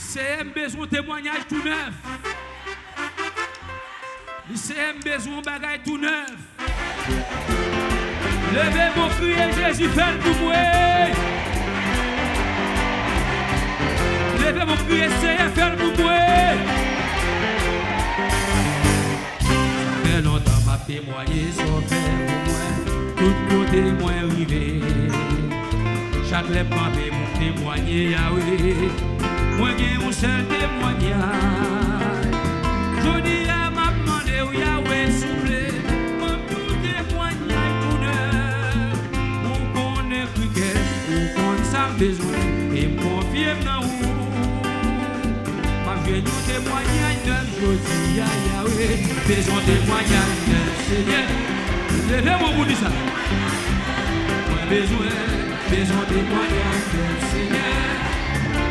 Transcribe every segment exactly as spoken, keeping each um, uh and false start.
Seyè, m bezwen yon temwayaj tou nèf. Di, Seyè, m bezwen yon bagay tou nèf. Leve men w, kriye Jezi, fè l pou mwen. Leve men w, kriye Seyè, fè l pou mwen. Sa fè lontan m ap temwaye sa w fè pou mwen. Tout kote mwen rive, chak lè m kanpe, m temwaye, Yawe. Mwen gen yon sèl temwayaj. Jodi a, m ap mande w, Yawe, souple, ban m yon temwayaj tou nèf. Ou konnen kri kè, ou konn sa m bezwen, e m konfye m nan ou. M ap jwenn yon temwayaj nèf jodi a, Yawe. Bezwen temwayaj nèf, Senyè. Leve men w pou di sa. Mwen bezwen, bezwen temwayaj nèf, Senyè.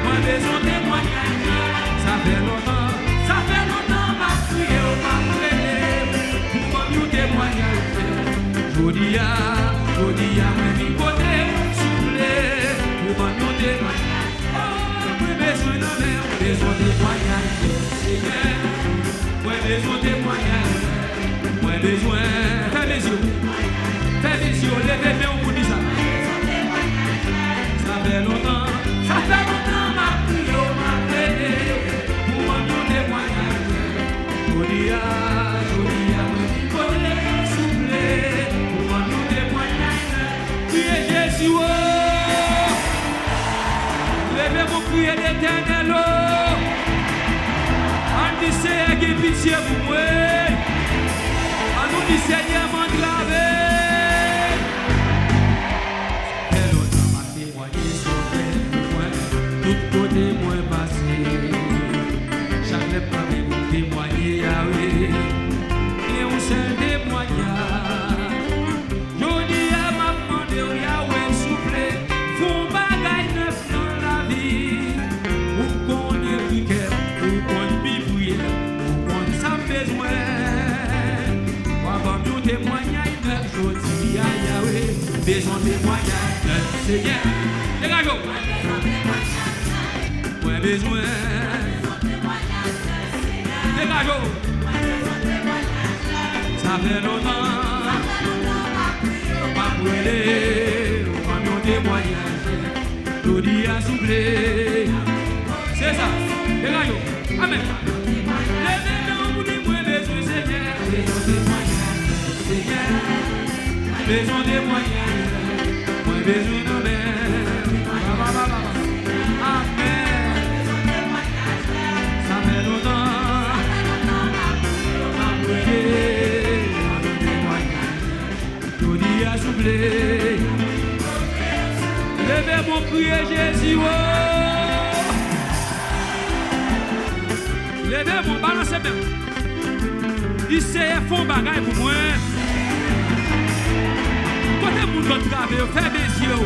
Mwen bezwen temwayaj nèf. Sa fè lontan, sa fè lontan m ap kriye w, m ap rele w pou ban m yon temwayaj nèf. Jodi a, jodi a, mwen vin kote w, souple, pou ban m yon temwayaj. Oh, mwen bezwen nan men w, bezwen temwayaj, Senyè. Mwen bezwen temwayaj. Mwen bezwen, fèmen zye w. Fèmen zye w, leve men w pou di sa. Sa fè lontan, sa fè lontan m ap kriye w, m ap rele w pou ban m yon temwayaj. Jodi a, jodi a, mwen vin kote w, souple, pou ban m yon temwayaj. Kriye Jezi, o! Leve men w, kriye Letènèl, o! Ann di, Seyè, gen pitye pou mwen. Ann nou di, Senyè, m antrave. Fè lontan m ap temwaye sa w fè pou mwen. Tout kote mwen pase, chak lè m kanpe pou m temwaye, Yawe, gen yon sèl temwayaj. Jodi a, m ap mande w, Yawe, souple, fè yon bagay nèf nan lavi. Ou konnen kri kè m, ou konn bi priyè m, ou konn sa m bezwen. W a ban m yon temwayaj nèf jodi a, Yawe. Bezwen temwayaj nèf, Senyè. Degaje w. Mwen bezwen. Degaje w. Sa fè lontan m ap rele w, ban m yon temwayaj. Jodi a, souple. Se sa. Degaje w. Amèn. Leve men w pou di, mwen bezwen, Senyè. Bezwen temwayaj, Senyè. Bezwen temwayaj. Mwen bezwen nan men. Ba, ba, ba, ba, ba. Amèn. Sa fè lontan m ap priye, m ap priye. Jodi a, souple, leve men w, kriye Jezi, o! Leve men w, balanse men w. Di, Seyè, fè yon bagay pou mwen. Kote moun k antrave yo, fèmen zye w.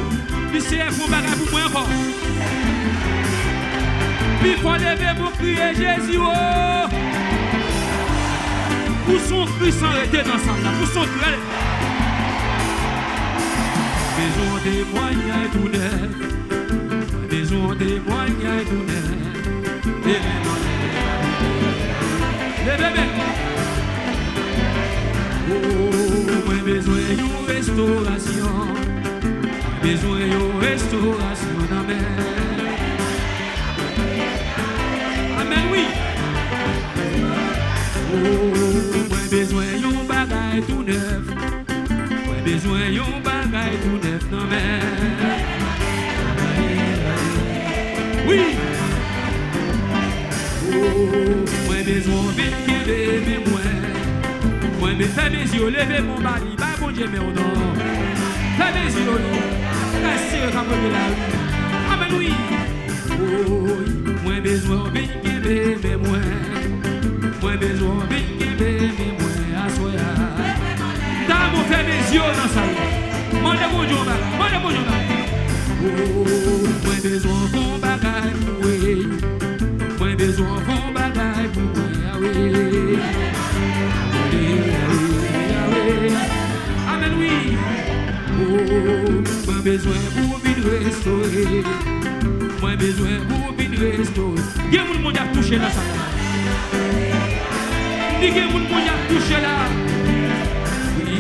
Di, Seyè, fè yon bagay pou mwen ankò. Pi fò, leve men w, kriye Jezi, o! Pouse yon kri san rete nan sal la. Pouse yon kri, ale. Bezwen yon temwayaj tou nèf. Mwen bezwen yon temwayaj tou nèf. Leve men. Leve men. O, mwen bezwen yon restorasyon. Mwen bezwen yon restorasyon nan men. Amèn, wi. O, mwen bezwen yon bagay tou nèf. Mwen bezwen yon bagay tou nèf nan men. Wi. O, mwen bezwen w vin kenbe men mwen. Mwen be-, fèmen zye w, leve men w ba li. Bay Bondye men w non. Fèmen zye w non. Kay sere k ap rele la, wi. Amèn, wi. Woy, mwen bezwen w vin kenbe men mwen. Mwen bezwen w vin kenbe men mwen aswè a. M ta renmen w fèmen zye w nan sal la. Mande Bondye yon bagay. Mande Bondye yon bagay. O, mwen bezwen w fè yon bagay pou mwen. Mwen bezwen w fè yon bagay pou mwen, a wi. Amèn, wi. O, mwen bezwen pou w vin restore. Mwen bezwen pou w vin re-, Gen moun Bondye ap touche nan sa la. M di gen moun Bondye ap touche la. Wi,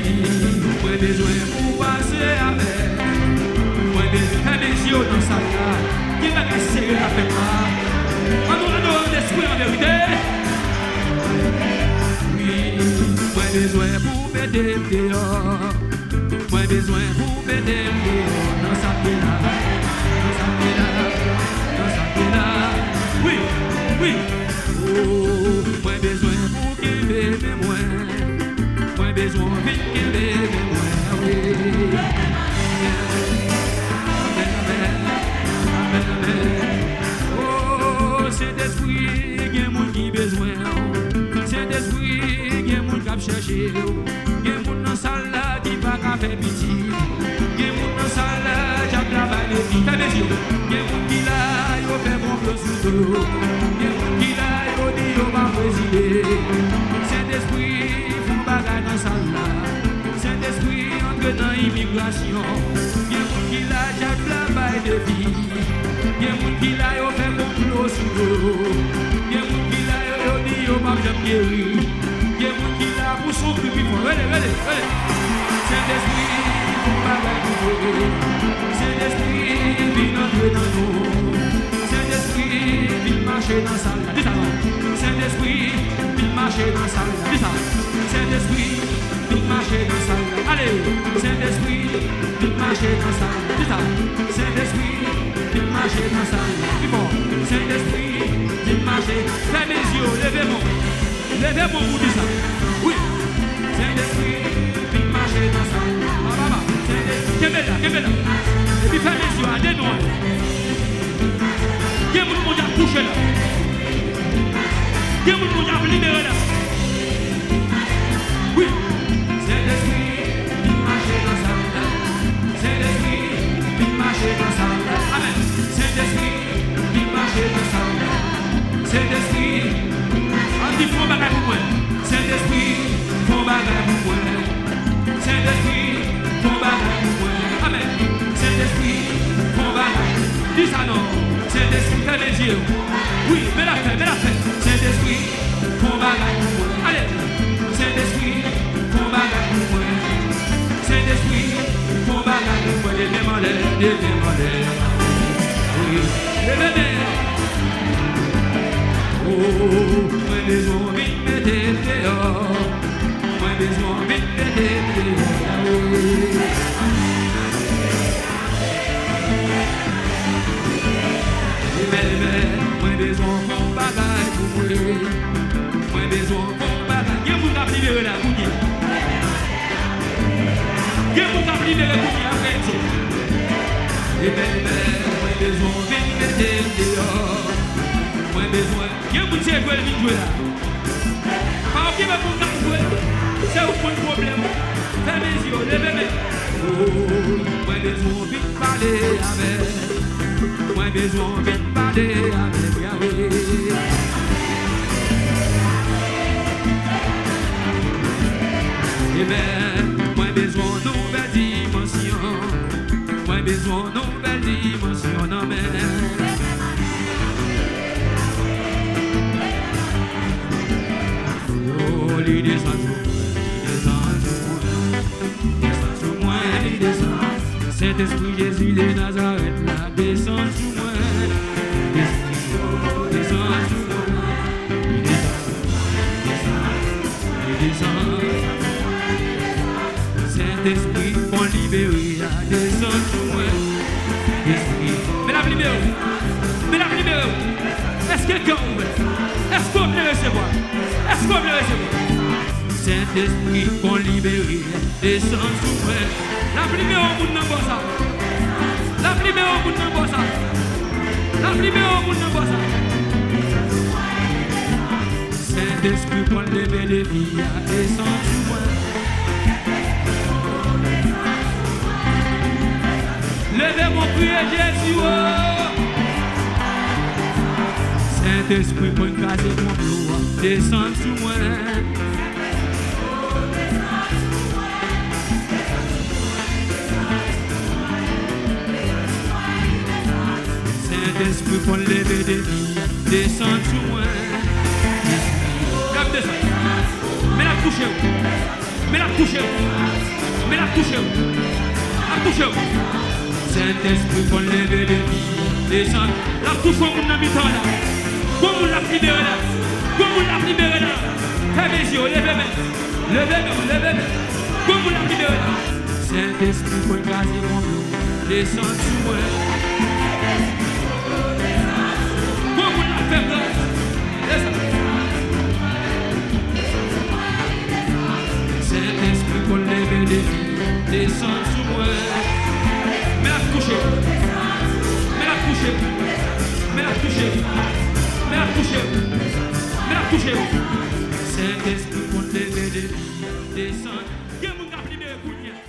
mwen bezwen pou pase avè. Mwen bezwen fèmen zye w nan sa la. Gen bagay serye k ap fèt la. Ann nou adore Lespri an verite. Wi, mwen bezwen pou mete m deyò. Mwen bezwen pou mete m deyò nan sa k te la, nan sa k te la, nan sa k te la. Wi, wi. Oh, mwen bezwen pou kenbe men mwen. Mwen bezwen w vin kenbe men mwen, wi. Amèn, amèn, amèn, amèn. Oh, Sentespri, gen moun ki bezwen w. Sentespri, gen moun k ap chèche w. Gen moun nan sal la ki pa ka fè pitit. Gen moun nan sal la, dyab la bay defi. Fèmen zye w. Gen moun ki la, yo fè konplo sou do yo. Gen moun ki la, yo di yo pa prezide. Sentespri, fè yon bagay nan sal la. Sentespri, antre nan imigrasyon. Gen moun ki la, dyab la bay defi. Gen moun ki la, yo fè konplo sou do yo. Gen moun ki la, yo, yo di yo p ap janm geri. Gen moun ki la pou soufri pi fò. Rele, rele, rele. Sentespri, fè yon bagay pou mwen. Sentespri, vin antre nan nou. Sentespri, vin mache nan sal la. Di sa non. Sentespri, vin mache nan sal la. Di sa. Sentespri, vin mache nan sal la. Ale, Sentespri, vin mache nan sal la. Di sa. Sentespri, vin mache nan sal la. Pi fò. Sentespri, vin mache. Fèmen zye w, leve men w. Leve men w pou di sa. Wi. Sentespri, vin mache nan sal la. Ba, ba, ba. Sentespri, kenbe la, kenbe la. Epi fèmen zye w, a de men w. Gen moun Bondye ap touche la. Gen moun Bondye ap libere la. Wi. Sentespri, vin mache nan sal la. Sentespri, vin mache nan sal la. Amèn. Sentespri, vin mache nan sal la. Sentespri, ann di fè yon bagay pou mwen. Sentespri, fè yon bagay pou mwen. Sentespri, fè yon bagay pou mwen. Amèn. Sentespri, fè yon bagay. Di sa non. Sentespri, fèmen zye w. Wi, men l ap fè, men l ap fè. Sentespri, fè yon bagay pou mwen. Ale. Sentespri, fè yon bagay pou mwen. Sentespri, fè yon bagay pou mwen. Leve men anlè, leve men anlè. Wi, leve men. Oh, mwen bezwen w vin mete m deyò. Mwen bezwen w vin mete m deyò. Amèn, amèn. Mwen bezwen w fè yon bagay pou mwen. Mwen bezwen w fè yon bagay. Gen moun k ap libere la kounye a. Gen moun k ap libere kounye a, frè m, sè. Amèn, amèn. Mwen bezwen w vin mete m deyò. Mwen bezwen. Gen moun se jwe l vin jwe la. Pa okipe moun k ap jwe. Se ou k konn pwoblèm ou. Fèmen zye w, leve men. Oh, mwen bezwen w vin pale avè m. Mwen bezwen w vin pale avè m, Yahweh. Amèn. Mwen bezwen yon nouvèl dimansyon. Mwen bezwen yon nouvèl dimansyon nan men. Oh, li desann sou mwen, li desann sou mwen, desann sou mwen, li desann. Sentespri Jezi de Nazarèt la, desann sou mwen. Sentespri, oh, desann sou mwen, desann sou mwen, desann sou mwen, desann sou mwen. Sentespri, fè w libere a, desann sou mwen. Sentespri, men l ap libere w. Men l ap libere w. Èske kè w ouvè? Èske w vle resevwa? Èske w vle resevwa? Sentespri, fè w libere a, desann sou mwen. L ap libere yon moun nan bò sa. L ap libere yon moun nan bò sa. L ap libere yon moun nan bò sa. Sentespri, pran leve defi a, desann sou mwen. Leve men w, kriye Jezi, oh. Sentespri, pran kraze konplo a, desann sou mwen. Sentespri, pran leve defi Desann sou mwen. L ap desann. Men l ap touche w. Men l ap touche w. Men l ap touche w. L ap touche w. Sentespri konn leve defi. Desann. L ap touche yon moun nan mitan la. Gon moun l ap libere la. Gon moun l ap libere la. Fèmen zye w, leve men. Leve men w, leve men. Gon moun l ap libere la. Sentespri konn kraze konplo. Desann sou mwen. Gon moun l ap fè gras. Desann. Sentespri konn leve defi. Desann sou mwen. Men l ap touche. Men l ap touche. Men l ap touche. Men l ap touche. Men l ap touche. Sentespri konn leve defi. Desann. Gen moun k ap libere kounye a.